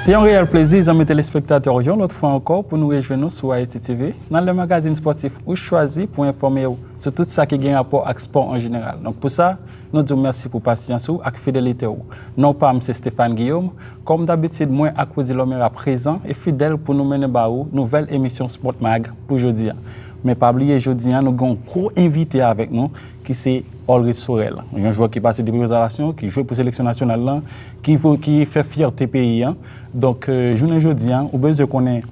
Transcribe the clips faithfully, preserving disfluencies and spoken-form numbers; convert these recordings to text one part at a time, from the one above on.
Se yon reyèl plezi, zanmi telespektatè, yon lòt fwa ankò pou nou rejwenn nou sou Haiti T V, nan le magazin spòtif ou chwazi pou enfòme w sou tout sa ki gen rapò ak spò an jeneral. Donk pou sa, nou di w mèsi pou pasyans ou ak fidelite w. Non pa m se Stéphane Guillaume. Kòm dabitid, mwen ak Rudy Lomera prezan e fidèl pou nou mennen ba ou nouvèl emisyon Sport Mag pou jodi a. Men pa bliye, jodi a, nou gen yon gwo envite avèk nou, ki se Olrich Sorel, yon jwè ki pase de prezantasyon, ki jwe pou seleksyon nasyonal lan, ki vo-, ki fè fyète peyi an. Donk, euh, jounen jodi a, ou bezwen konnen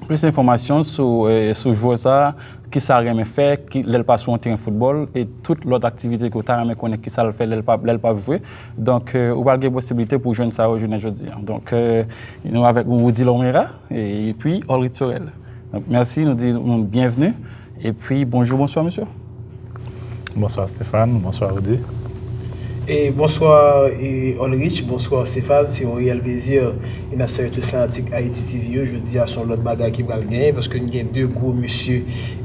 plis enfòmasyon sou, euh, sou jwè sa a, ki sa l renmen fè, ki, lè l pa sou yon teren foutbòl, e tout lòt aktivite ke w ta renmen konnen ki sa l fè lè l pa, lè l pa jwe. Donk, euh, ou pral gen posiblite pou w jwenn sa yo jounen jodi a. Donk, euh, nou avèk Rudy Lomera, e, epi Olrich Sorel. Donk, mèsi, nou di nou byenvni. Epi, bonjou, bonswa, mesye. Bonswa Stéphane, bonswa Rudy. E bonswa e Olrich, bonswa Stéphane, se yon reyèl plezi e n ap salye tout fanatik Haiti T V yo. Jodi a se yon lòt bagay ki pral genyen paske n gen de gwo mesye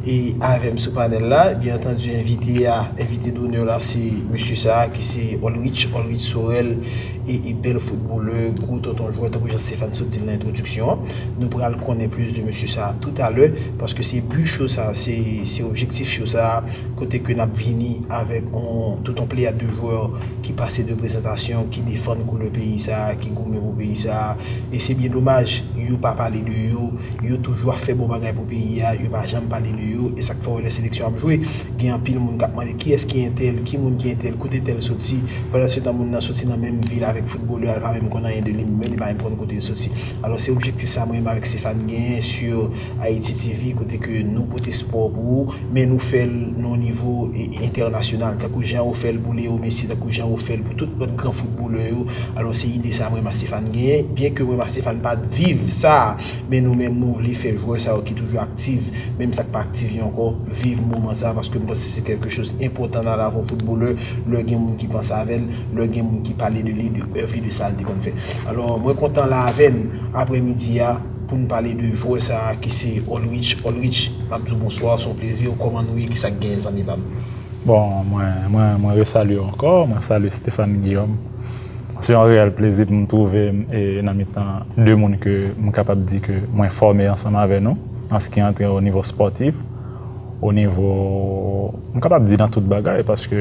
e avè m sou panèl la. Byen antandi, envite a, envite donè la se mesye sa a ki se Olrich, Olrich Sorel, e, e bèl foutbolè, gwo tonton jwè, tankou jan Stéphane sot di l nan entwodiksyon an. Nou pral konnen plis de mesye sa a toutalè, paske se bi cho sa a, se, se objektif cho sa a, kote ke n ap vini avèk on, tout on pleyad de jwè ki pase de prezantasyon, ki defann koulè peyi sa a, ki goumen pou peyi sa a. E se byen domaj, yo pa pale de yo, yo toujou ap fè bon bagay pou peyi a, yo pa janm pale de yo, e sa k fè w wè lè seleksyon ap jwe, gen anpil moun k ap mande kiyès ki entèl, ki moun ki entèl, kote tèl soti, pandansetan moun nan soti nan menm vil avèk foutbolè a, li pa menm konn anyen de li, men li pa menm konn kote l soti. Alò se objektif sa mwen menm avèk Stéphane genyen sou Haiti T V, kote ke nou pote spò pou ou, men nou fè l nan yon nivo e, entènasyonal, tankou jan yo fè l pou Leo Messi, tankou jan yo fè l pou tout lòt gran foutbolè yo. Alò se ide sa mwen menm ak Stéphane genyen, byenke mwen menm ak Stéphane pa t viv sa, men nou menm nou vle fè jwè sa yo ki toujou aktif, menm sa k pa aktif yo ankò, viv moman sa, paske m panse se kèlke choz enpòtan nan lavi yon foutbolè, lè gen moun ki panse avè l, lè gen moun ki pale de li, de èv li, de sa l te konn fè. Alò, mwen kontan la avè n aprèmidi a pou n pale de jwè sa a ki se Olrich. Olrich, m ap di w bonswa, se yon plezi, kòman nou ye, kisa k genyen zanmi pa m? Bon, mwen, mwen, mwen resalye w ankò, mwen salye Stéphane Guillaume. Se yon reyèl plezi pou m twouve m e nan mitan de moun ke m kapab di ke mwen fòme ansanm avè nou, an se ki antre o nivo spòtif, o nivo, m kapab di nan tout bagay, paske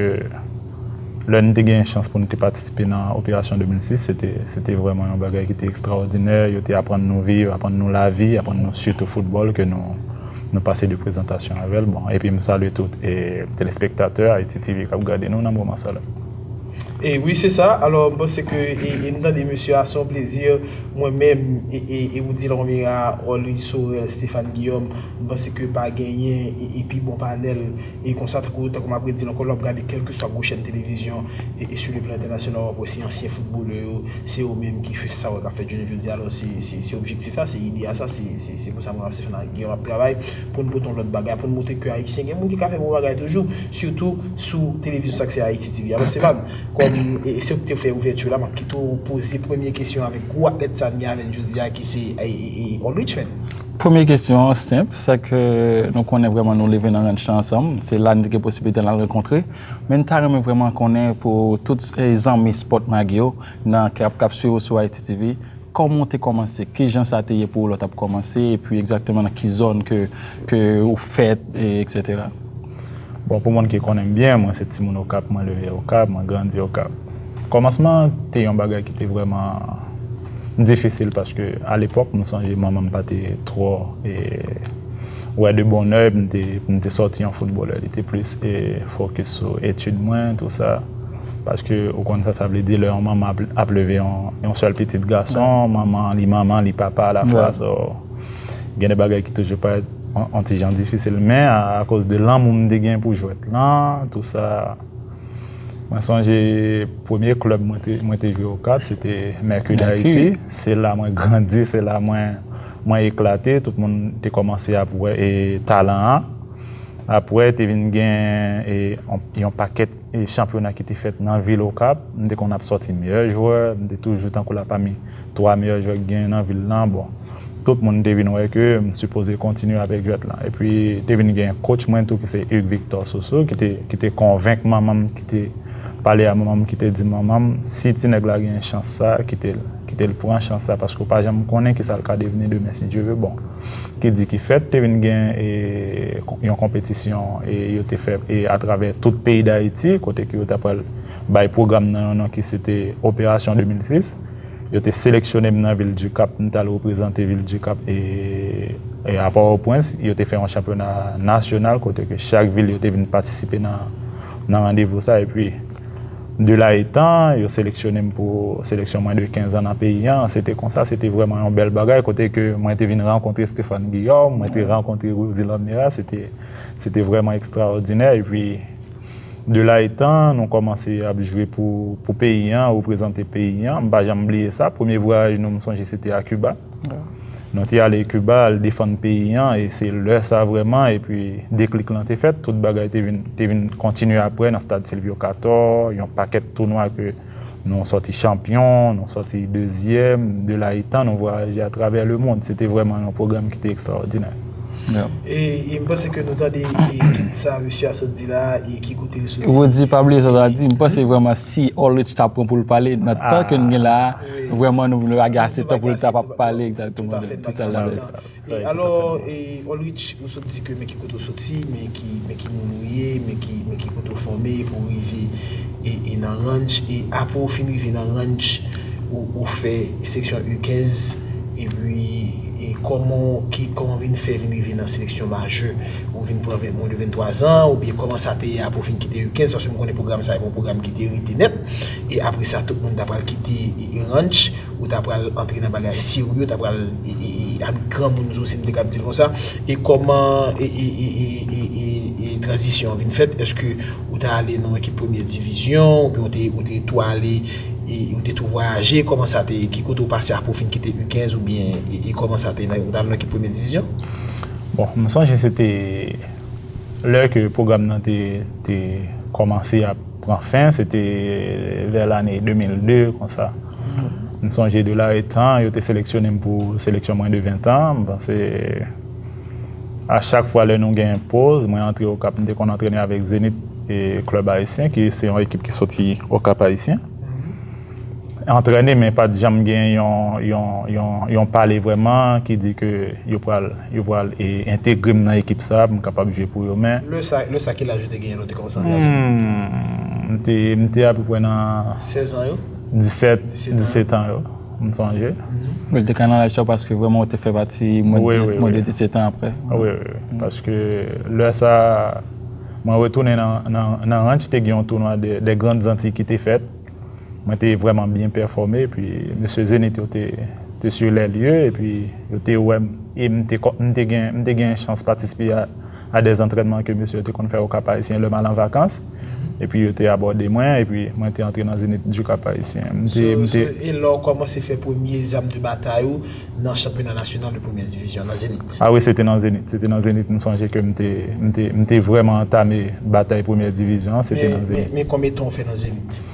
lè n te gen chans pou n te patisipe nan operasyon de mil sis, se te, se te vrèman yon bagay ki te ekstraòdinè, yo te aprann nou viv, aprann nou lavi, aprann nou sitou foutbòl, ke nou, nou pase de prezantasyon avè l. Bon, epi m salye tout e telespektatè Haiti T V k ap gade nou nan moman sa la. E wi, se sa. Alò, m panse ke e, e m tande mesye a, se yon plezi. Mwen menm, e, e, e Rudy Lomera, Olrich Sorel, Stéphane Guillaume, m panse ke pa genyen e, e pi bon panèl. E konsa, tankou, tankou m ap redi l ankò, lè w ap gade kèlkeswa gwo chèn televizyon e, e sou le plan entènasyonal, w ap wè se ansyen foutbolè yo, se yo menm ki fè sa w wè k ap fèt jounen jodi a. Alò, se, se, se objektif la, se ide a sa, se, se, se pou sa mwen ap se fè nan Guillaume ap travay, pou n pote yon lòt bagay, pou n montre ke Ayisyen gen moun ki ka fè bon bagay toujou, sitou sou televizyon sa k se Haiti T V. Alò, Stéphane, kòm e, se ou ki te fè ouvèti la, m ap kite w poze premye kesyon avèk gwo atlèt sa n gen avè n jodi a, ki se e, e, e, Olrich, men. Premye kesyon an senp, se ke nou konnen vrèman nou leve nan ranch la ansanm, se la n te gen posiblite n al rankontre, men n ta renmen vrèman konnen pou tout e, zanmi Sport Mag yo nan k ap, k ap swiv ou sou Haiti T V, kòman w te kòmanse, kijan sa te ye pou ou lè w t ap kòmanse, epi egzakteman nan ki zòn ke, ke ou fèt, e, etsetera. Bon, pou moun ki konnen m byen, mwen se timoun Okap, mwen leve Okap, mwen grandi Okap. Kòmansman an te yon bagay ki te vrèman difisil, paske alepòk, m sonje manman m pa te twò e, wè de bonè m te, m te sòti yon foutbolè. Li te plis e, fokis sou etid mwen, tou sa. Paske ou konn sa sa vle di lè yon manman ap, ap leve yon, yon sèl pitit gason, manman li manman, li papa alafwa. So, gen de bagay ki toujou parèt yon, yon ti jan difisil. Men a, akoz de lanmou m te gen pou jwèt lan, tou sa, mwen sonje premye klèb mwen te, mwen te jwe Okap, se te Mercure d'Haïti. Se la mwen grandi, se la mwen, mwen eklate. Tout moun te kòmanse ap wè e, talan an. Apre, te vin gen e, yon, yon pakèt e, chanpyona ki te fèt nan vil Okap. M te konn ap sòti meyè jwè, m te toujou tankou la pami twa meyè jwè ki genyen nan vil lan. Bon, tout moun te vin wè ke m sipoze kontinye avèk jwèt lan. Epi, te vin gen coach mwen tou ki se Hugues Victor Soso ki te, ki te konvenk manman m, ki te pale a manman m, ki te di manman m, si ti nèg la gen chans sa, kite l. Te l pran chans sa, paske w pa janm konnen kisa l ka devni demen, si Dye ve. Bon, ki di ki fèt, te vin gen e, yon konpetisyon e yo te fè e atravè tout peyi Dayiti, kote ke yo ta pral bay pwogram nan yon non ki se te Operasyon de mil sis. Yo te seleksyone m nan vil Dikap, m t al reprezante vil Dikap e, e a Pòtoprens. Yo te fè yon chanpyona nasyonal kote ke chak vil yo te vin patisipe nan, nan randevou sa. Epi, de la etan, yo seleksyone m pou seleksyon mwen de kenz an nan peyi an. Se te konsa, se te vrèman yon bèl bagay kote ke mwen te vin rankontre Stéphane Guillaume, mwen te rankontre Rosiland Mera, se te, se te vrèman ekstraòdinè. Epi, de la etan, nou kòmanse ap jwe pou, pou peyi an, reprezante peyi an. M pa janm bliye sa. Premye vwayaj nou, m sonje se te a Kiba. Nou te ale Kiba, al defann peyi an, e se lè sa vrèman, epi deklik lan te fèt, tout bagay te vin, te vin kontinye apre nan stad Sylvio Cator, yon pakèt tounwa ke nou sòti chanpyon, nou sòti dezyèm, de la etan, nou vwayaje atravè lemond. Se te vrèman yon pwogram ki te ekstraòdinè. E, e m panse ke nou tande e, tout sa mesye a sot di la e ki kote l soti. Rudy, pa bliye sa w ta di. M panse vrèman si Ulrich ta pran pou l pale, nan tan ke n gen la a, vrèman nou, nou pa gen ase tan pou l ta pale egzakteman de tout sa l ta di. E alò, e, Ulrich, ou sot di ke men ki kote w soti, men ki, men ki moun ou ye, men ki, men ki kote w fòme pou w rive e, e nan Ranch. E apre w fin rive nan Ranch, ou, ou fè seleksyon U kenz, epi e kòman ki, kòman w vin fè vin rive nan seleksyon majè? Ou vin pran mwen de venntwa zan, oubyen kòman sa te ye apre w fin kite U kenz, paske m konnen pwogram sa a se yon pwogram ki te rete nèt, e apre sa tout moun ta pral kite e, e Ranch, ou ta pral antre nan bagay serye, ou ta pral e, e, e, ak granmoun zo, si m te ka di l konsa. E kòman e, e, e, e, e, e, e tranzisyon an vin fèt? Èske ou ta ale nan yon ekip premyè divizyon, oubyen ou te, ou te tou ale e ou te tou vwayaje? Kòman sa te ye? Ki kote ou pase apre ou fin kite U kenz oubyen e, e kòman sa te ye? Ou t al nan ekip premye divizyon? Bon, m sonje se te lè ke pwogram nan te, te kòmanse ap pran fen, se te vè lane de mil de konsa. M sonje de la etan, yo te seleksyone m pou seleksyon mwen de ven tan. M panse a chak fwa lè nou gen poz, mwen antre Okap, m te konn antrene avèk Zenith e Club Haïtien, ki se yon ekip ki soti Okap Ayisyen. Antrene, men pa t janm gen yon, yon, yon, yon pale vrèman ki di ke yo pral, yo pral e, entegre m nan ekip sa a pou m kapab jwe pou yo. Men. Lè sa, lè sa ki laj ou te genyen lè w te kòmanse angaje? Hmm, m te, m te apeprè nan. Sèz an yo? Disèt, disèt an yo, m sonje. Wi, l te ka nan laj sa w paske vrèman ou te fè pati mwen de disèt an apre. Wi, wi, wi. Paske lè sa a, mwen retounen nan, nan, nan Ranch, te gen yon tounwa de, de Grandes Antilles ki te fèt. Mwen te vrèman byen pèfòme, epi mesye Zenith yo te, te sur les lieux, epi yo te wè m, e m te, m te gen, m te gen chans patisipe a, a des entrènman ke mesye yo te konn fè Okap Ayisyen lè m al an vakans. Epi yo te abòde mwen, epi mwen te antre nan Zenith du Cap Ayisyen. M te, m te. E lè w kòmanse fè premye zam de batay ou nan chanpyona nasyonal de premyè divizyon, nan Zenith? A wi, se te nan Zenith. Se te nan Zenith, m sonje ke m te, m te, m te vrèman antame batay premyè divizyon an, se te nan Zenith. Men, men, men konbyen tan w fè nan Zenith?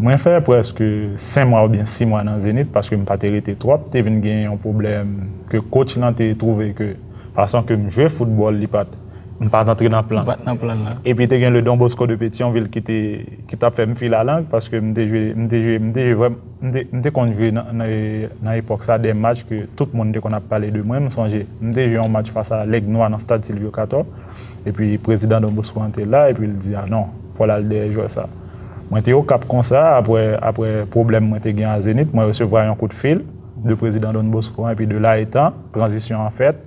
Mwen fè prèske senk mwa oubyen sis mwa nan Zenith paske m pa te rete twòp. Te vin gen yon pwoblèm ke coach lan te twouve ke fason ke m jwe foutbòl, li pa t, m pa t antre nan plan. Ou pa t nan plan nan. Epi te gen le Don Bosco de Petyonvil ki te, ki t ap fè m filalang paske m te jwe, m te jwe, m te jwe vrèm, m te, m te konn jwe nan, nan, nan epòk sa de match ke tout moun te konn ap pale de mwen. M sonje, m te jwe yon match fas a Lèg Nwa nan stad Sylvio Cator. Epi prezidan Don Bosco an te la, epi l di, "A non, fò l al dèyè jwè sa." Mwen te Okap konsa, apre, apre pwoblèm mwen te gen a Zenith, mwen resevwa yon kout fil de prezidan Don Bosco an, epi de la etan, tranzisyon an fèt.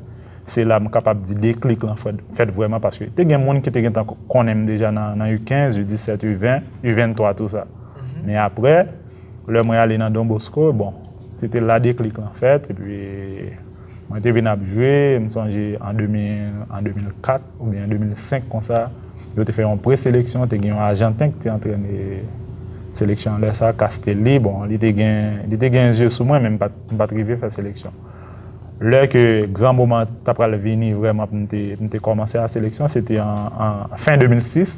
Se la m kapab di deklik lan fèt, fèt vrèman, paske te gen moun ki te gentan konnen m deja nan, nan U kenz, U disèt, U ven, U venntwa, tou sa. Men apre, lè mwen ale nan Don Bosco, bon, se te la deklik lan fèt, epi mwen te vin ap jwe, m sonje an de mil, an de mil kat oubyen an de mil senk konsa, yo te fè yon preseleksyon, te gen yon Ajanten ki te antrene seleksyon an lè sa, Castelli, bon, li te gen, li te gen zye sou mwen, men m pa t, m pa t rive fè seleksyon. Lè ke gran moman an t ap pral vini vrèman pou m te, pou m te kòmanse a seleksyon, se te an, an fen de mil sis.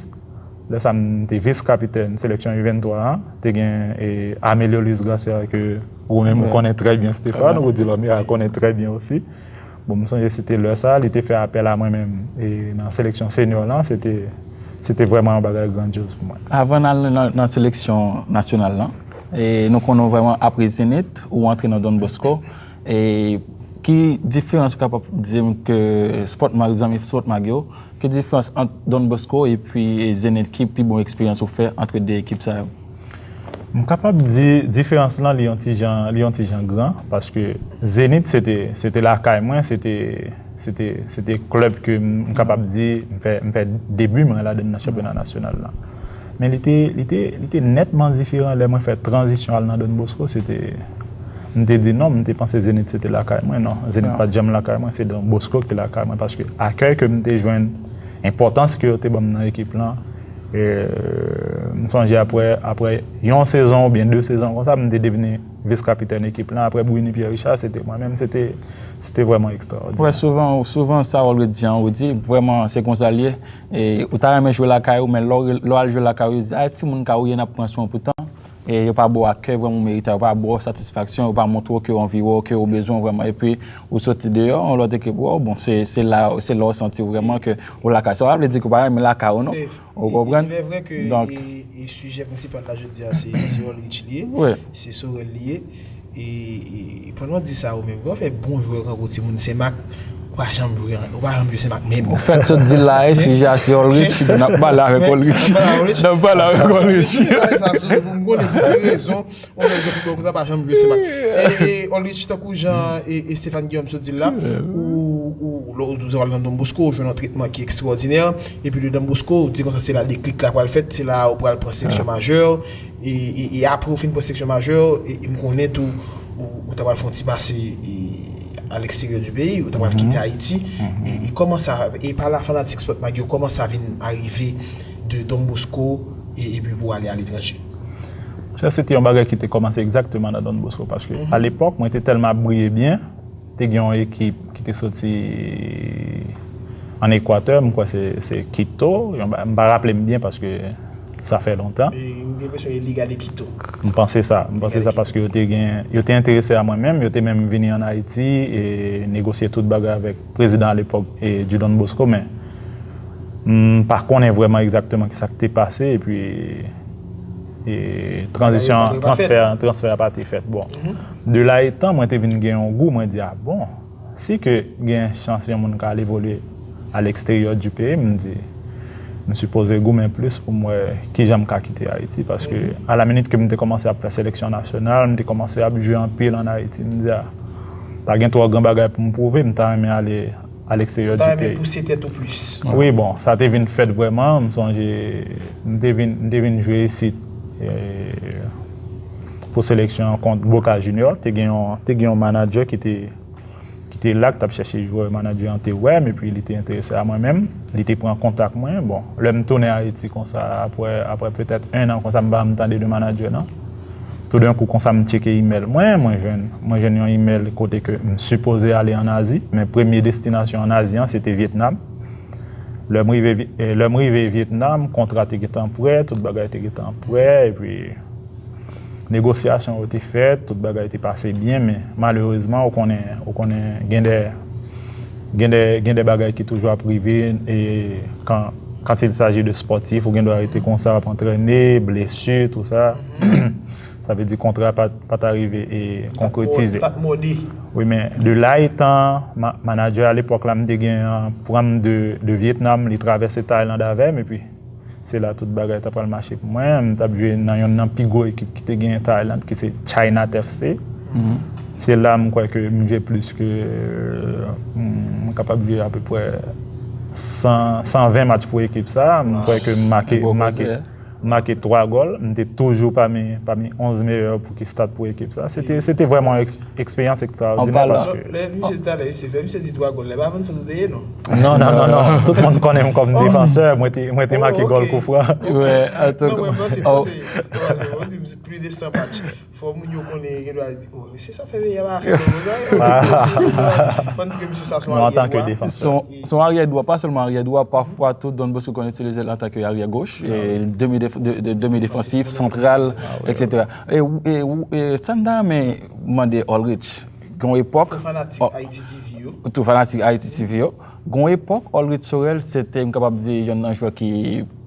Lè sa a, m te vis kapitèn seleksyon U venntwa an. Te gen e, Amelio Luis Gracia ke ou menm ou konnen trè byen, Stéphane, Rody Lormera konnen trè byen osi. Bon, m sonje se te lè sa a, li te fè apèl a mwen menm e, nan seleksyon senyo lan, se te, se te vrèman yon bagay grandyoz pou mwen. Avan n al nan, nan seleksyon nasyonal lan, E nou konnen w vrèman apre Zenith, ou antre nan Don Bosco. E ki diferans ou kapab di m ke Sport Mag, zanmi Sport Mag yo, ki diferans ant Don Bosco epi Zenith, ki pi bon eksperyans ou fè ant de ekip sa yo? M kapab di diferans lan li yon ti jan, li yon ti jan gran, paske Zenith se te, se te lakay mwen, se te, se te, se te klèb ke m kapab di m fè, m fè debi mwen ladan nan chanpyona nasyonal la. Men li te, li te, li te nètman diferan lè mwen fè tranzisyon al nan Don Bosco, se te, m te di non, m te panse Zenith se te lakay mwen, non, Zenith pa t janm lakay mwen, se Don Bosco ki lakay mwen, paske akèy ke m te jwenn, enpòtans ke yo te ban m nan ekip lan, e, m sonje apre, apre yon sezon oubyen de sezon konsa, m te devni vis kapitèn ekip lan, apre Bruny Pierre Richard, se te mwen menm, se te, se te vrèman ekstrawòdinè. Wè, souvan, souvan sa w di an, ou di, vrèman, se konsa l ye. E, ou ta renmen jwe lakay ou, men lè w, lè w al jwe lakay ou, yo di, ay, timoun kay ou ye, n ap pran swen w. Poutan, e yo pa ba w akèy vrèman ou merite, yo pa ba w satisfaksyon, yo pa montre w ke yo anvi wè w, ke yo bezwen w vrèman. Epi, ou soti deyò, yon lòt ekip wè w, bon, se, se la, se la w santi w vrèman ke ou lakay. Sa pa vle di ke w pa renmen lakay ou, non. Ou konprann? Il est vrai que, e, e sijè prensipal la jodi a, se, se Ulrich li ye, se Sorel li ye. E, e pandan w di sa ou menm, ou fè bon jwè kankou timoun Senmak, ou pa janm jwe, ou pa janm jwe Senmak menm. Ou fèk sot di l la, e sijè a se Ulrich, n ap pale avèk Ulrich. N ap pale avèk Ulrich. Sa sou pou m konnen pou ki rezon yon nèg jwe foutbòl konsa pa janm jwe Senmak. E, e Ulrich, tankou jan e, e Stéphane Guillaume sot di l la, ou, ou, ou, ou, ou al nan Don Bosco, ou jwenn yon tretman ki ekstrawòdinè, epi de Don Bosco, ou di konsa se la deklik la pral fèt, se la ou pral pran seleksyon majè, E, e, e apre w fin pran seleksyon majè, e, e m konnen tou ou, ou ta pral fè yon ti pase e, a leksteryè di peyi, ou ta pral kite Ayiti. E, e kòman sa, e pa la fanatik Sport Mag yo, kòman sa vin arive de Don Bosco e, epi pou ale aletranje? Sa se te yon bagay ki te kòmanse egzakteman nan Don Bosco, paske alepòk, mwen te tèlman ap briye byen, te gen yon ekip ki te soti ann Ekwatè, m kwè se, se Quito, yon ba-, m pa raple m byen paske sa fè lontan. M gen enpresyon e Liga de Quito. M panse sa, m panse sa paske yo te gen, yo te enterese a mwen menm, yo te menm vini ann Ayiti e negosye tout bagay avèk prezidan alepòk e Dieudonne Bosco, men m pa konnen vrèman egzakteman kisa k te pase, epi e transisyon, transfè, transfè a pa te fèt. Bon, de la etan, mwen te vin gen yon gou, mwen di, a bon, si ke gen chans yon moun ka al evolye a leksteryè di peyi, m di, m sipoze goumen plis pou m wè kijan m ka kite Ayiti, paske a la minit ke m te kòmanse ap fè seleksyon nasyonal, m te kòmanse ap jwe anpil ann Ayiti, m di, a, pa gen twò gran bagay pou m pwouve, m ta renmen ale a leksteryè di peyi. Ou ta renmen pouse tèt ou plis. Wi, bon, sa te vin fèt vrèman, m sonje, m te vin, m te vin jwe isit, e, pou seleksyon an kont Boca Junior, te gen yon, te gen yon manadjè ki te, ki te la, ki t ap chèche jwè, manadjè an te wè m, epi li te enterese a mwen menm, li te pran kontak mwen. Bon, lè m tounen Ayiti konsa, apre, apre petèt en an konsa, m pa janm tande de manadjè nan. Toudenkou konsa m tcheke imèl mwen, mwen jwenn, mwen jwenn yon imèl kote ke m sipoze ale ann Azi, men premye destinasyon ann Azi an se te Vyetnam. Lè m rive, lè m rive Vyetnam, kontra te gentan prè, tout bagay te gentan prè, epi negosyasyon yo te fèt, tout bagay te pase byen, men malerezman, ou konnen, ou konnen gen de, gen de, gen de bagay ki toujou ap rive, e kan, quand il s'agit de sportif, ou gen dwa rete konsa, w ap antrene, blesi, tou sa. Sa vle di kontra pa, pa ta rive e konkretize. Wi, men de la etan, ma, manadjè a lepòk la, m te gen an, pran m de, de Vyetnam, li travèse Tayland avè m, epi se la tout bagay ta pral mache pou mwen. M t ap jwe nan yonn nan pi gwo ekip ki te gen Tayland, ki se China F C. Se la m kwè ke m jwe plis ke, m kapab jwe apeprè san, san ven match pou ekip sa. M kwè ke m make, m make, make twa gòl. M te toujou pami, pami onz meyè pou ki stat pou ekip sa. Se te, se te vrèman yon eksperyans ekstraòdinè paske. Lè misye talè, se lè misye di twa gòl la, e pa vann sant ou te ye, non? Non, non, non, non. Tout moun konnen m kòm defansè, mwen te, mwen te make gòl koufran. Non, mwen panse, panse, ou di m plis de san match. Fò moun yo konnen, gen dwa di, o, mesye sa fè peyi a pa fè bon konsa. Pandan ke misye sa se yon aryè dwa. Se yon aryè dwa, pa sèlman aryè dwa, pafwa tou Don Bosco konn itilize l antanke aryè goch, e demi def-, de, de, demi defansif, santral, etsetera. E, e, e sa m ta renmen mande Ulrich, gen yon epòk. Tou fanatik Haiti T V yo. Tou fanatik Haiti T V yo. Gen yon epòk, Ulrich Sorel, se te, m kapab di, yonn nan jwè ki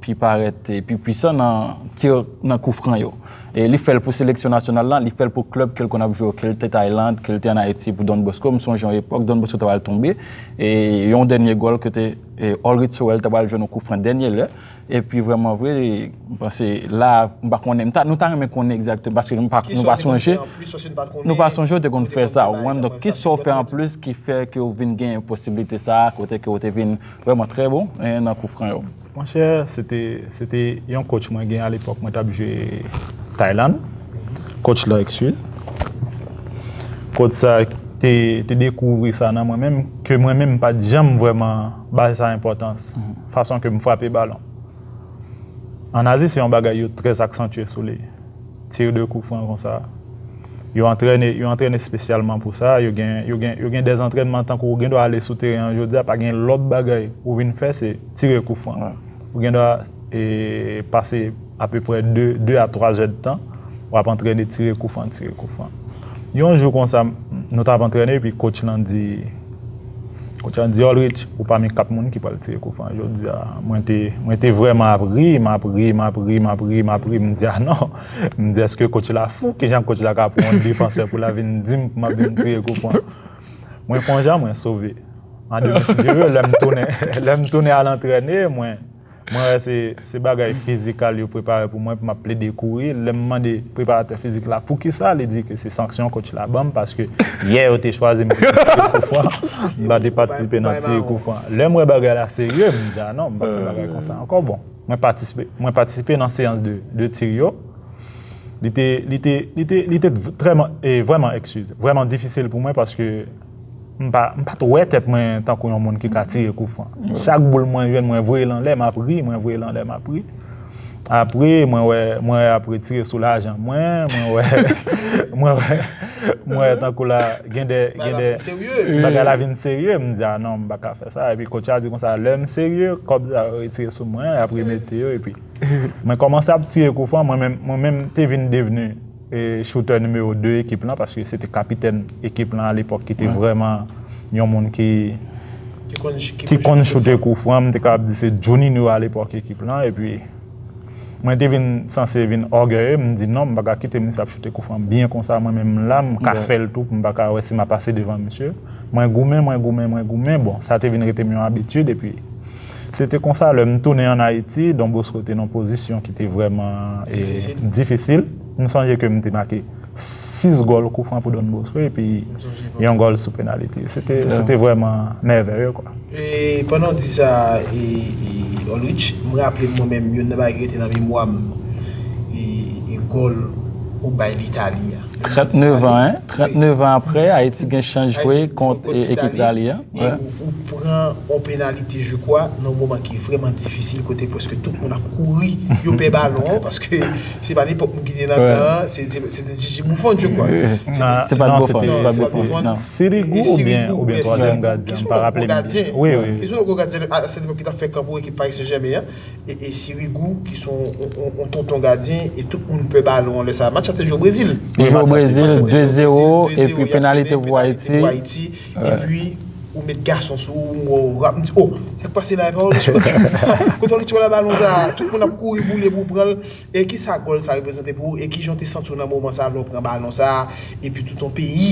pi parèt e pi pwisan nan ti nan kou fran yo. E li fè l pou seleksyon nasyonal la, li fè l pou klèb ke l konn ap jwe yo, ke l te Tayland, ke l te ann Ayiti pou Don Bosco. M sonje yon epòk, Don Bosco ta pral tonbe, e yon dènye gòl kote e, Ulrich Sorel ta pral jwenn yon kou fran dènye lè. Epi vrèman vre, m panse la, m pa konnen, m ta, nou ta renmen konnen egzakteman, paske nou pa, nou pa sonje, nou pa sonje w te konn fè sa, ou konprann? Donk, kisa w fè anplis ki fè ke w vin gen posiblite sa a, kote ke w te vin vrèman trè bon e, nan kou fran yo? Monchè, se te, se te yon coach mwen gen alepòk, mwen t ap jwe Tayland. Coach la, excuse. Coach sa te, te dekouvri sa nan mwen menm, ke mwen menm m pa t janm vrèman bay sa enpòtans. Fason ke m frape balon. An Azi, se yon bagay yo trè aksantye sou li. Tir de kou fran konsa. Yo antrène, yo antrène espesyalman pou sa. Yo gen, yo gen, yo gen dè antrènman tankou ou gen dwa ale sou teren an jodi a, pa gen lòt bagay ou vin fè, se tire kou fran. Ou gen dwa e, pase apeprè de, de a twa zè d tan, w ap antrène tire kou fran, tire kou fran. Yon jou konsa, nou t ap antrène, epi coach lan di, coach lan di, Ulrich, ou pami kat moun ki pral tire kou fran jodi a. Mwen te, mwen te vrèman ap ri, m ap ri, m ap ri, m ap ri, m ap ri. M di, a non. M di, èske coach la fou? Kijan coach la ka pran yon defansè pou l a vin di m pou m ap vin tire kou fran? Mwen fè yon jan, mwen sove. An demi sijere, lè m tounen, lè m tounen al antrène, mwen, mwen wè se, se bagay fizikal yo prepare pou mwen, pou m ap plede kouri. Lè m mande preparatè fizik la poukisa, li di ke se sanksyon coach la ban m, paske yè yo te chwazi m pou m tire kou fran, m pa te patisipe nan tire kou fran. Lè m wè bagay la serye, m di, a non, m pa t fè bagay konsa ankò. Bon, mwen patisipe, mwen patisipe nan seyans de, de tir yo. Li te, li te, li te, li te trè, e, vrèman, excuse, vrèman difisil pou mwen paske m pa, m pa t wè tèt mwen tankou yon moun ki ka tire kou fran. Chak boul mwen jwenn, mwen voye l anlè, m ap ri, mwen voye l anlè, m ap ri. Apre, mwen wè, mwen wè ap retire sou lajan mwen, mwen wè, mwen wè, mwen wè tankou la, gen de, gen de, bagay la vin serye, m di, a non, m pa ka fè sa. Epi coach la di konsa, lè m serye, kòb sa yo retire sou mwen, y ap remete yo, epi mwen kòmanse ap tire kou fran, mwen menm, mwen menm te vin devni, e, shooter nimewo de ekip lan, paske se te kapitèn ekip lan alepòk ki te vrèman yon moun ki, ki konn choute kou fran, m te kapab di se Juninho alepòk ekip lan, epi mwen te vin sanse vin ògeye, m di non, m pa ka kite misye ap choute kou fran byen konsa, mwen menm m la, m ka fè l tou, pou m pa ka wè si m ap pase devan misye. Mwen goumen, mwen goumen, mwen goumen, bon, sa te vin rete m yon abitid, epi se te konsa, lè m tounen ann Ayiti, Don Bosco te nan pozisyon ki te vrèman, e, difisil. M sonje ke m te make sis gòl kou fran pou Don Bosco, epi yon gòl sou penaliti. Se te, se te vrèman mèvèye, kwa. E pandan w di sa, e, e, Ulrich, m raple m mwen menm, youn nan bagay ki rete nan memwa m, e, e gòl ou bay Litali a. Trannnev an, en? Trannnev an apre, Ayiti gen chans jwe kont, e, ekip Itali a. E ou, ou pran yon penalite, je crois, nan yon moman ki vrèman difisil, kote prèske tout moun ap kouri, yo pè balon an, paske se pa nenpòt moun ki te nan kan an, se, se, se te Gigi Buffon, je crois. Se te, se pa Buffon, se pa Buffon, non. Sirigu oubyen, oubyen twazyèm gadyen, m pa raple m byen. Wi, wi. Li se yon gwo gadyen a sèt epòk ki t ap fè kan pou ekip Paris Saint-Germain an. E, e Sirigu, ki se yon, yon, yon, yon tonton gadyen, e tout moun pè balon an lè sa. Match la te jwe o Brezil. Li jwe o Brezil, de zewo, epi penalite pou Ayiti. Epi, ou met gason sou ou, m wè w rap, m di, o, sa k pase la, e pa Ulrich. Kote Ulrich pran balon sa, tout moun ap kouri boule pou pran l. E kisa gòl sa reprezante pou ou? E kijan w te santi w nan moman sa lè w pran balon sa, epi tout yon peyi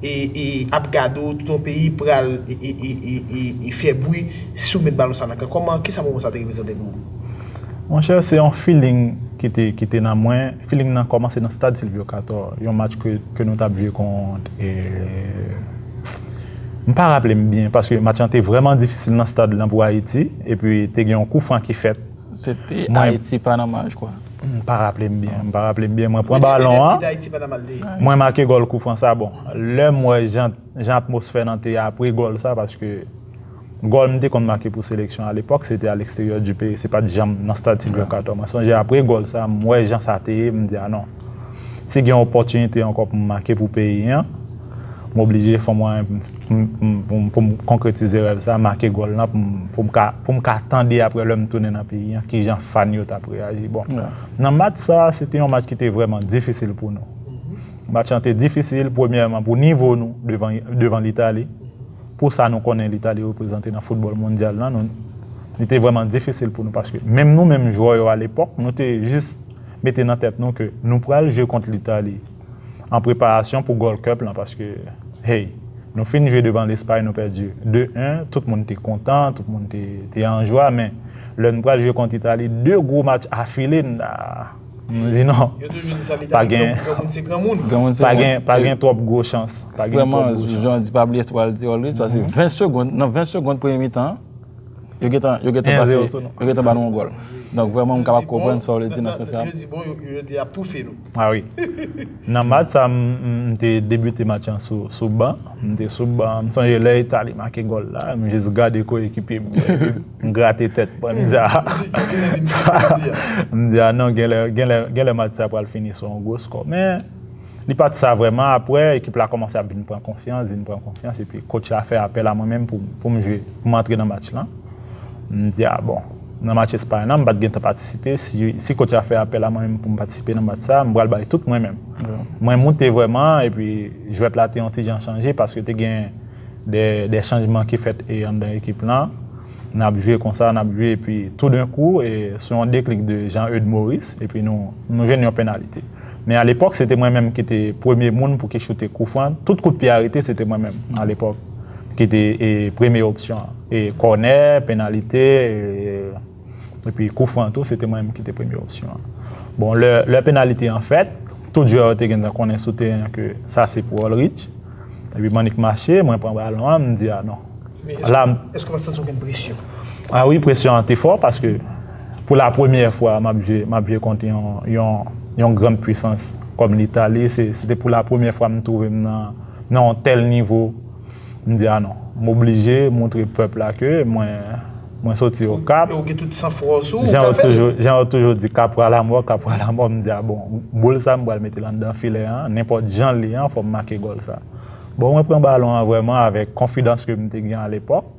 e, e ap gade w, tout yon peyi pral e, e, e, e, e, e fè bri si w met balon sa nan kan? Kòman, kisa moman sa te reprezante pou ou? Monchè, se yon feeling ki te, ki te nan mwen. Feeling nan kòmanse nan stad Sylvio Cator, yon match ke, ke nou t ap jwe kont, e, m pa raple m byen, paske match lan te vrèman difisil nan stad lan pou Ayiti, epi te gen yon kou fran ki fèt. Se te Ayiti, Panama, je crois. M pa raple m byen, m pa raple m byen. Mwen pran balon an, mwen make gòl kou fran sa. Bon, lè m wè jan, jan atmosfè lan te ye apre gòl sa, paske gòl m te konn make pou seleksyon alepòk, se te à l'extérieur du pays, se pa t janm nan stad Sylvio Cator. Mwen sonje apre gòl sa, m wè jan sa te ye, m di, a non. Si gen opòtinite ankò pou m make pou peyi an, m oblije fè mwayen pou m, pou m, pou m, pou m konkretize rèv sa, make gòl lan, pou m, pou m ka, pou m ka tande apre lè m tounen nan peyi an, kijan fan yo t ap reyaji. Bon, nan match sa, se te yon match ki te vrèman difisil pou nou. Match lan te difisil, premyèman, pou nivo nou devan, devan Litali. Pou sa nou konnen Litali reprezante nan foutbòl mondyal lan, nou, Li te vrèman difisil pou nou paske menm nou menm jwè yo alepòk, nou te jis mete nan tèt nou ke nou pral jwe kont Litali an preparasyon pou Gold Cup lan paske, hey, nou fin jwe devan Lespay, nou pèdi de en, tout moun te kontan, tout moun te, te an jwa, men lè nou pral jwe kont Itali, de gwo match afile, n a M di non. Yo toujou di sa, Leta, pa gen, granmoun se granmoun. Granmoun se pa granmoun. Gen, pa gen twòp gwo chans. Pa gen twòp gwo chans. Vrèman, jan di, pa bliye sa w pral di, Olris, paske ven segonn, nan ven segonn premye mitan an, yo gentan, yo gentan pase, yo gentan ba nou yon gòl. Donk, vrèman, m kapab konprann sa w vle di nan sans sa. Yo di, bon, yo, yo di y ap toufe nou. Ah wi. Nan match sa, m, m, m te debite match lan sou, sou ban. M te sou ban. M sonje lè Itali make gòl la, m jis gade koyekipye m, epi m grate tèt mwen. M di, ah, m di, ah non, genlè, genlè, genlè match sa pral fini sou yon gwo skò. Men, li pa t sa vrèman. Apre, ekip la kòmanse ap vin pran konfyans, vin pran konfyans, epi coach la fè apèl a mwen menm pou, pou m jwe, pou m antre nan match lan. M di, ah bon, nan match Espay lan, m pa t gentan patisipe. Si, si coach la fè apèl a mwen menm pou m patisipe nan match sa, m pral bay tout mwen menm. Mwen moute vrèman, epi jwèt la te yon ti jan chanje, paske te gen de, de chanjman ki fèt, e, anndan ekip lan. N ap jwe konsa, n ap jwe, epi toudenkou, e, sou yon deklik de Jean Eudes Maurice, epi nou, nou jwenn yon penalite. Men alepòk, se te mwen menm ki te premye moun pou ki choute koufran. Tout kout pye arete, se te mwen menm, alepòk, ki te, e, premye opsyon an. E kònè, penalite, e, epi koufran tou, se te mwen menm ki te premye opsyon an. Bon, lè, lè penalite an fèt, tout jwè yo te gentan konnen sou teren an ke sa se pou Olrich. Epi m annik mache, mwen pran balon an, m di, ah non. Men èske, èske w pa t santi okenn presyon? Ah wi, presyon an te fò paske pou la premyè fwa m ap jwe, m ap jwe kont yon, yon, yon grann pwisans kòm Litali. Se, se te pou la premyè fwa m twouve m nan, nan yon tèl nivo. M di, ah non, m oblije montre pèp la ke mwen, mwen soti Okap. E w gen tout sanfwa w sou ou, jan yo toujou, jan yo toujou di, Kapra lamò, Kapra lamò. M di, ah bon, boul sa, m pral mete l anndan filè an, nenpòt jan l ye an, fò m make gòl sa. Bon, mwen pran balon an vrèman avèk konfidans ke m te gen alepòk.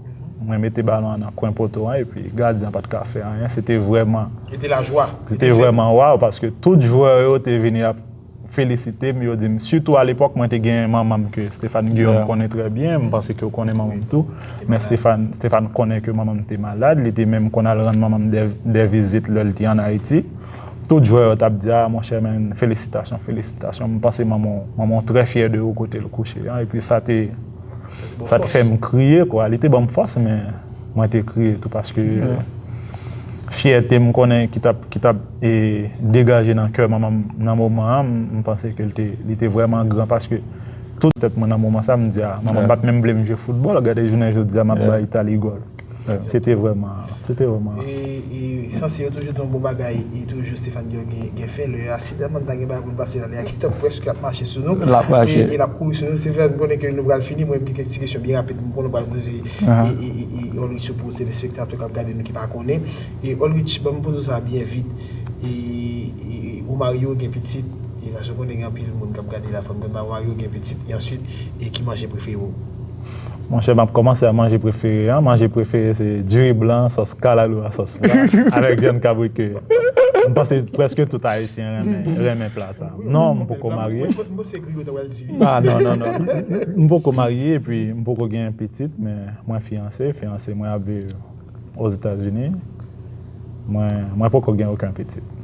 Mwen mete balon an nan kwen poto an, epi gadyen an pa t ka fè anyen. Se te vrèman, se te vrèman waw, paske tout jwè yo te vini ap felisite m, yo di m, sitou alepòk, mwen te gen manman m ke Stéphane Guillaume konnen trè byen, m panse ke w konnen manman m tou, men Stéphane, Stéphane konnen ke manman m te malad, li te menm konn al rann manman m de, de vizit lè l te ann Ayiti. Tout jwè yo t ap di, ah, monchè, men, felisitasyon, felisitasyon. M panse manman w, manman w trè fyè de ou kote l kouche an, epi sa te, sa te fè m kriye, kwa. Li te ban m fòs, men mwen te kriye tou, paske fyète m konnen ki t ap, ki t ap, e, degaje nan kè manman m nan moman an, m, m panse ke li te, li te vrèman gran, paske tout tèt mwen nan moman sa, m di, ah, manman m pa t menm vle m jwe foutbòl, gade jounen jodi a, m ap bay Itali gòl. Se te vrèman, se te vrèman. E, e, sanse yo toujou di yon bon bagay, e toujou Stéphane Guillaume gen, gen fen, lè a, si tèlman ta gen bagay pou n pase nan lè a, ki t ap prèske ap mache sou nou, e, e l ap kouri sou nou. Stéphane, m konnen ke nou pral fini, mwen, m gen kèk ti kesyon byen rapid, m konnen w pral poze, e, e, e, e, Olrich yo pou telespektatè k ap gade nou ki pa konnen. E, Olrich, ban m poze w sa byen vit. E, e, ou marye, ou gen pitit, e, paske m konnen gen anpil moun k ap gade la, fò m konn ba ou marye, ou gen pitit, e answit, e ki manje prefere w? Monchè, m ap kòmanse a manje prefere an. Manje prefere se diri blan, sòs kalalou a sòs pwa, avèk vyann kabrit ke m panse prèske tout Ayisyen renmen, renmen pla sa. Non, m poko marye. Ah, non, non, non. M poko marye, epi m poko gen pitit, men mwen fiyanse. Fiyanse mwen ap viv Ozetazini. Mwen, mwen poko gen okenn pitit.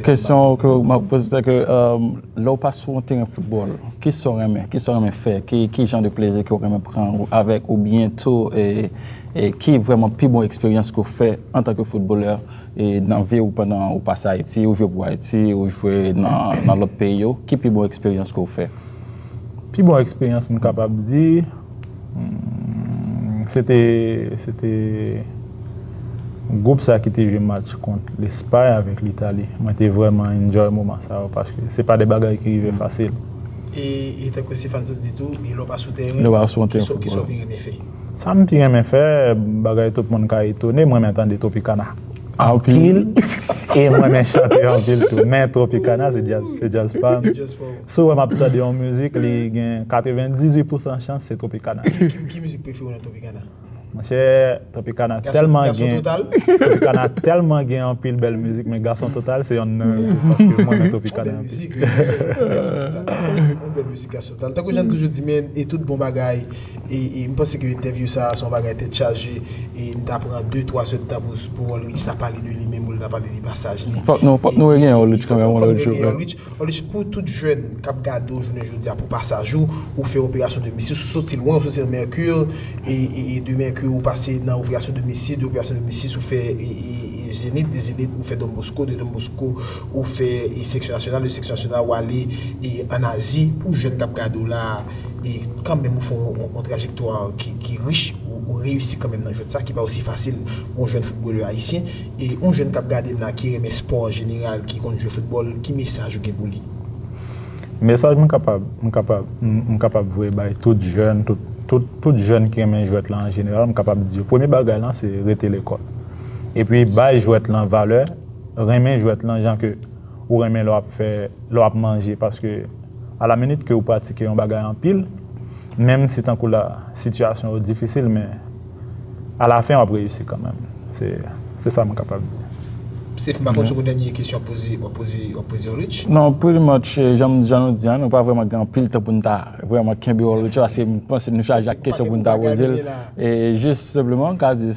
Kesyon ke m ap poze, se ke, um, lè w pa sou yon teren foutbòl, kisa w renmen, kisa w renmen fè, ki, ki jan de plezi ke w renmen pran avèk, oubyen tou, e, e ki vrèman pi bon eksperyans ke w fè antanke foutbolè, e nan vi w pandan ou pase Ayiti, ou jwe pou Ayiti, ou jwe nan, nan lòt peyi yo, ki pi bon eksperyans ke w fè? Pi bon eksperyans m kapab di, hmm, se te, se te gwoup sa ki te jwe match kont Lespay avèk Litali. Mwen te vrèman enjoy moman sa yo, paske se pa de bagay ki rive fasil. E, e tankou Stéphane sot di tou, e lè w pa sou teren, lè w pa sou yon teren foutbòl, kisa w pi renmen fè? Sa m pi renmen fè, bagay tout moun ka etone, mwen renmen tande Tropicana. Anpil. E mwen renmen chante anpil tou. Men Tropicana, se djaz, se djaz pa m. Si w wè m ap tande yon mizik, li gen katrevendizuit pousan chans se Tropicana. Ki, ki mizik prefere w nan Tropicana? Monchè, Tropicana tèlman gen, Tropicana tèlman gen anpil bèl mizik, men Gason Total se yonn nan yo tou, paske mwen renmen Tropicana anpil. Bèl mizik, wi, wi, wi, se Gason Total. Yon bèl mizik Gason Total. Tankou jan m toujou di, men, e tout bon bagay, e, e m panse ke entèvyou sa a se yon bagay tèt chaje, e m ta pran de, twa zèdtan pou, pou Olrich ta pale de li menm, pou l ta pale de pasaj li. Fòk nou, fòk nou regenyen Olrich kanmenm yon lòt jou. Olrich, pou tout jèn k ap gade w jounen jodi a, pou pasaj ou, ou fè operasyon de misis, ou soti lwen, ou soti nan Mercure, e, e, e de Mercure ou pase nan operasyon de misis, de operasyon de misis ou fè e, e, e Zenith, de Zenith ou fè Don Bosco, de Don Bosco ou fè e, seksyon nasyonal, de seksyon nasyonal ou ale e, ann Azi. Pou jèn k ap gade w la, e kanmenm ou fè yon, yon, yon trajektwa ki, ki rich, ou, ou reyisi kanmenm nan jwèt sa, ki pa osi fasil pou yon jèn foutbolè ayisyen. E yon jèn k ap gade m la ki renmen spò an jeneral, ki konn jwe foutbòl, ki mesaj ou gen pou li? Mesaj mwen kapab, mwen kapab, m, m kapab voye bay tout jèn, tout, tout, tout jèn ki renmen jwèt la an jeneral, m kapab di yo, premye bagay lan, se rete lekòl. Epi bay jwèt lan valè, renmen jwèt lan jan ke ou renmen lè w ap fè, lè w ap manje, paske alaminit ke ou pratike yon bagay anpil, menm si tankou la, sitiyasyon yo difisil, men alafen w ap reyisi kanmenm. Se, se sa mwen kapab di. Steph, m pa konn si w gen dènye kesyon w ap poze, w ap poze, w ap poze Olrich. Non, pretty much, eh, jan, jan nou di a, nou pa vrèman gen anpil tan pou n ta vrèman kenbe Olrich, paske m panse nou chaje ak kesyon pou n ta poze l. E jis senpleman, m ka di,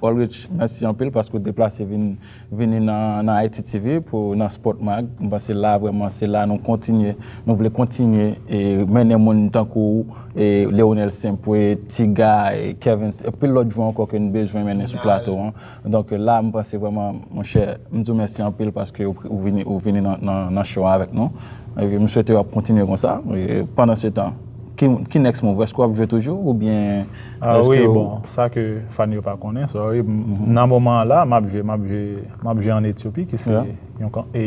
Olrich, mèsi anpil paske w deplase vin, vini nan, nan Haiti T V pou, nan Sport Mag. M panse la, vrèman, se la nou kontinye, nou vle kontinye e mennen moun tankou w, e Leonel Saint-Pré, Tiga, e Kevin, anpil lòt jwè ankò ke n bezwen mennen sou plato an. Donk la, m panse vrèman, monchè, m di w mèsi anpil paske ou, ou vini, ou vini nan, nan, nan show avèk nou. Epi m swete w ap kontinye konsa. E pandan se tan, ki, ki next move? Èske w ap jwe toujou oubyen Ah wi, bon, sa ke fan yo pa konnen, sorry, m, nan moman an la, m ap jwe, m ap jwe, m ap jwe ann Etyopi, ki se yon, e,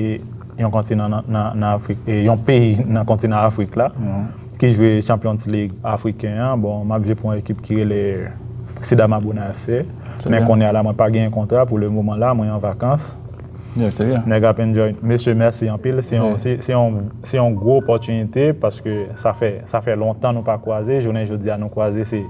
yon kontinan nan, nan, nan Afrik, e yon peyi nan kontinan Afrik la, ki jwe Champions League afriken an. Bon, m ap jwe pou yon ekip ki rele Sidama Bruna F C. Men kounye a la, mwen pa genyen kontra pou le moman la, mwen an vakans. Nèg ap enjoy. Mesye, mèsi anpil. Se yon, se, se yon, se yon gwo opòtinite paske sa fè, sa fè lontan nou pa kwaze. Jounen jodi a nou kwaze, se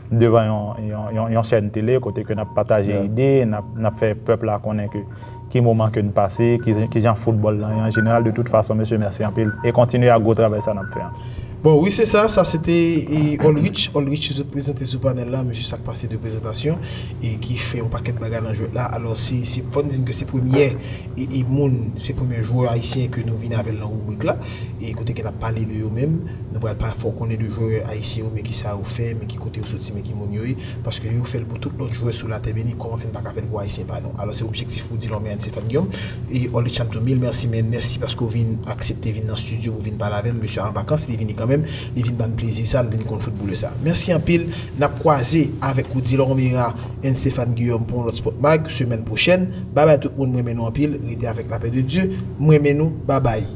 devan yon, yon, yon, yon chèn tele kote ke n ap pataje ide, n ap, n ap fè pèp la konnen ke ki moman ke n pase, ki, ki jan foutbòl lan ye an jeneral. De tout fason, mesye, mèsi anpil. E kontinye ak gwo travay sa n ap fè an. Bon, wi, se sa. Sa se te, e, Olrich. Olrich, si w prezante sou panèl la, mesye, sa k pase de prezantasyon, e ki fè yon pakèt bagay nan jwèt la. Alò, se, se, fò n di n ke se premyè, e, e moun, se premye jwè ayisyen ke nou vin avè l nan ribrik la, e kote ke n ap pale de yo menm. Nou pral pa fè w konnen de jwè ayisyen yo, men ki sa yo fè, men ki kote yo soti, men ki moun yo ye, paske yo fè l pou tout lòt jwè sou latè, men ni kòman fè n pa ka fè l pou ayisyen pa nou. Alò, se objektif Woody Lorme and Stéphane Guillaume. E Olrich, ap di w mil mèsi, men mèsi paske w vin aksepte vin nan estidyo pou vin pale avè m. Mesye a an vakans, li vini kanmenm, li vin ban n plezi sa, li vin konn foutbolè sa. Mèsi anpil, n ap kwaze avèk Woody Lorme and Stéphane Guillaume pou yon lòt Sport Mag semèn pwochèn. Babay tout moun, m renmen nou anpil, rete avèk lapè de Dye, m renmen nou, babay.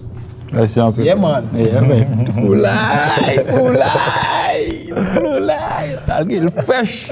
Mèsi anpil. Yeah, man. Yeah, man. Foulay, foulay, foulay. Talgil fresh.